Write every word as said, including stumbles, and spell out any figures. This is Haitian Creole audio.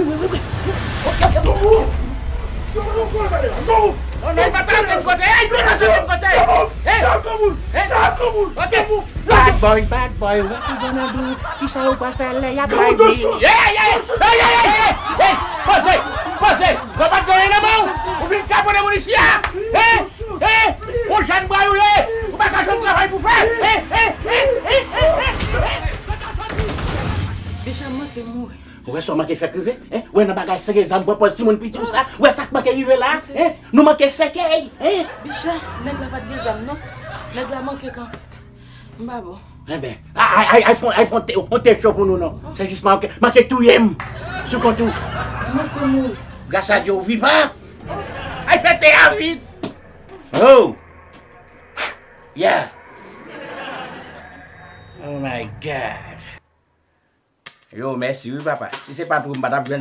Non, non, li pa ta antre kote. Ey, li pa ta antre kote. Ey! Ey! Bad boy, bad boy, what you gonna do? Kisa ou pral fè lè y ap bay li? Ey, ey, ey, ey, ey, ey, ey, ey, poze, poze, mwen pa t gen anyen nan men w, ou vin kaponnen moun isi a, hein, hein, ou jèn bwa ou ye, ou pa ka jwenn travay pou fè, hein, hein, hein, hein, hein, hein. Bicha, m manke mouri. Ou wè sa w manke fè k rive, hein? Ou wè nan bagay sere zam, pran pòz timoun piti ou sa, ou wè sa k manke rive la, hein? Nou manke sèkèy, hein? Bicha, nèg la pa t gen zam non. Nèg la manke kanpe. M pa bon. Enben, ay, ay, ay, fè, ay, fè yon te, yon te cho pou nou non. Se jis manke, manke touye m sou kont ou. Mwen te mouri. Gras a Dye, ou vivan. Ay, fè te a vit. Oh! Yeah! Oh my God! Yo, mèsi wi, papa. Si se pa t ou, m pa t ap jwenn